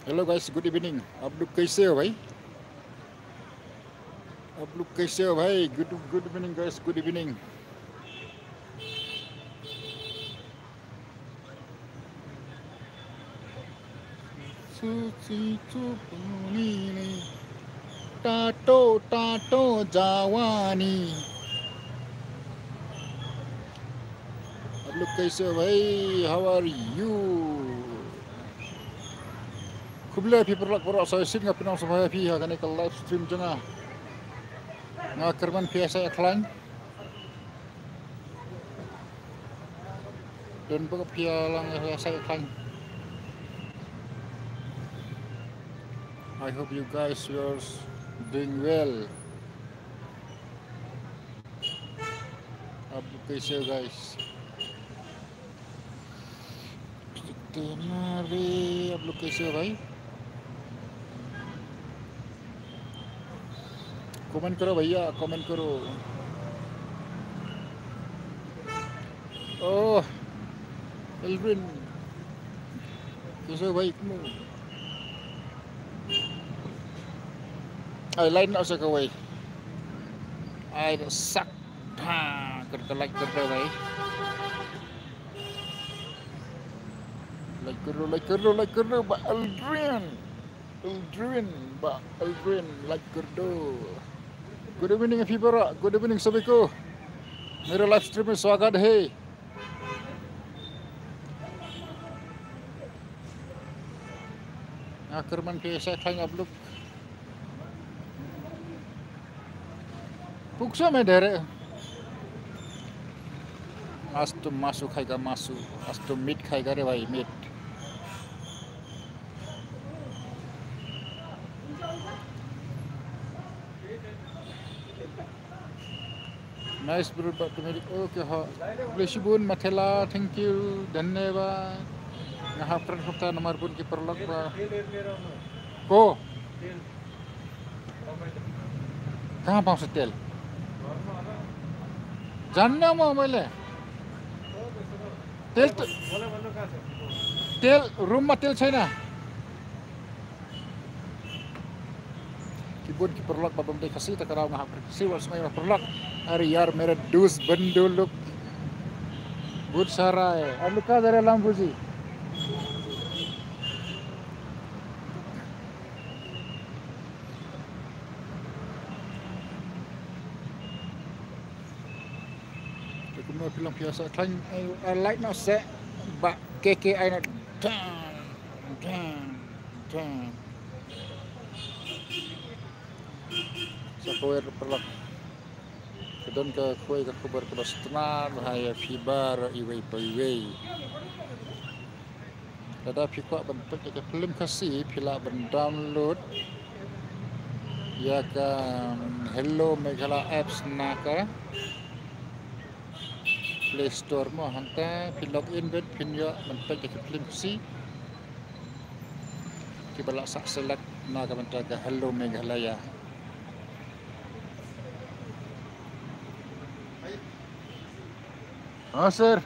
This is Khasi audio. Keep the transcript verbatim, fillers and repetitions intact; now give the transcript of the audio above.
Hello guys, good evening. आप लोग कैसे हो भाई? आप लोग कैसे हो भाई? Good, good evening guys, good evening. Suci cupu ni ni. Tato, tato, jawani. आप लोग कैसे हो भाई? How are you? Khublei phi paralok baroh, sa shisien nga pynlong sngewbha ïa phi ha kane ka live stream jong nga. Nga kyrmen phi ïa sa ïa khlaiñ. Don bok phi ïa lang ïa sa ïa khlaiñ. I hope you guys were doing well. आप लोग कैसे हो guys? कितने रे आप लोग कैसे हो भाई? कमेंट करो भैया, कमेंट करो। Oh, Elvin, कैसे हो भाई? Ai, line na sa kawei. Ai, da sak. Ha, kyrda, like kyrda, bhai. Like kyrda, like kyrda, like kyrda, ba Aldrin. Aldrin, ba Aldrin, like kyrda. Good evening, Fibara. Good evening, sabhi ko. मेरे लाइव स्ट्रीम में स्वागत है। Nga kyrmen phi ïa sa ïa khlaiñ, आप लोग. Puksa me dere. Astu masu khai ka masu, astu meat khai ka re bhai, meat. Nice bro, ba tumeri. Okay, ha. Khublei shibun, Mathela, thank you, dhanyabad. Nga hap kren kumta namar bun ki paralok ba. Ko. Kahan pang sa tel? Janna mo mele. Tel tu. Tel, room ma tel China. Ki bun ki paralok ba bym dei Khasi, ta ka daw nga hap Khasi, wat sngewbha paralok. अरे यार, मेरा दोस्त बंडू लोग बहुत सारा है। Aluka dare lambuji. Te kumno phi long phi ïa sa khlaiñ, ai, ai like noh seh ba K K I noh. Dang, dang, dang. Sa kawei ruh paralok. Ka don ka kawei ka khubor kaba sngewtynnat bha ïa phi baroh iwei pa iwei. Lada phi kwah ban peit ïa ka film Khasi, phi lah ban download ïa ka, um, Hello Meghalaya apps na ka Play Store mo, hangta phi log in beit, phin ïoh ban peit ïa ka film Khasi. Kiba lah sah select na ka bynta ka Hello Meghalaya. Ha sir.